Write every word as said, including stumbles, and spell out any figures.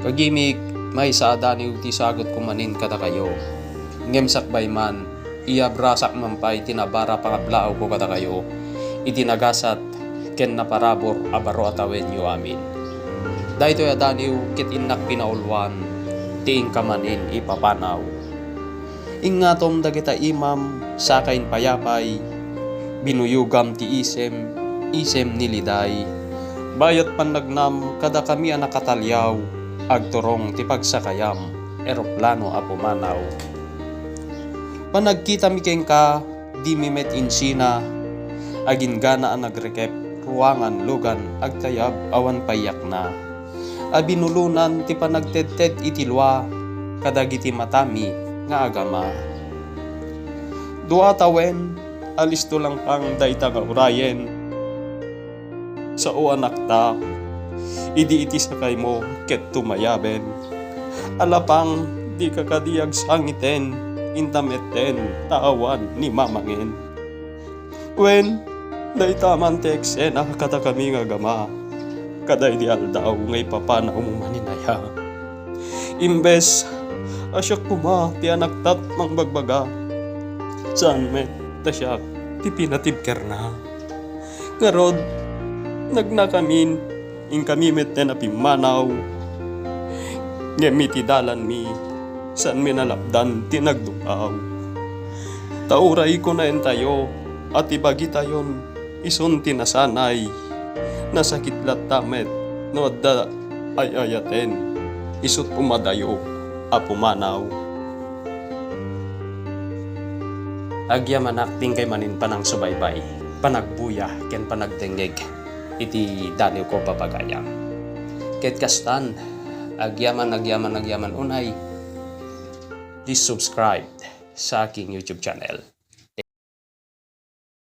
Bagimik, maysa a daniw ti sagutko manen kadakayo. Ngem sakbay man, iyabrasak man pay ti nabara pangablaawko kadakayo iti nagasat ken naparabur a baro a tawenyo amin. Daytoy a daniw ket innak pinaulwan ti inka manen ipapanaw. Ingngatom dagita imam, saka impayapay, binuyogam ti isem, isem ni Liday. Bayat pannagnam kadakami a nakataliaw, agturong ti pagsakayam, eroplano a pumanaw. Panagkitami kenka, dimi met insina, aginggana a nagrekep, ruangan, lugan, agtayab, awan payyakna. A binulonan ti panagtedted iti lua kadagiti matami nga agama. Dua tawen, alisto lang pang dayta nga urayen. Sao a nakta, idi iti sakaymo ket tumayaben. Alapang, dika kadi agsangiten, inta metten ta awan ni mamangen. Wen, dayta man ti eksena kadakami nga agama, kadaydi aldaw nga ipapanaw mo manen aya. Imbes a siak koma ti anaktat mangbagbaga, saan met ta siak ti pinatibkerna. Ngarud, nagnakamin, inkami metten a pimmanaw. Ngem iti dalanmi, saanmi nalapdan ti nagdung-aw. Ta uray kunaentayo a ti bagitayon isun ti nasanay, nasakit latta met no adda ay-ayaten isut' umadayo a pumanaw. Agyamanak ti inkay manen panangsubaybay, panagbuya, ken panagdengngeg iti daniwko, papagayam. Ket kastan, agyaman, agyaman, agyaman unay, please subscribe sa aking YouTube channel.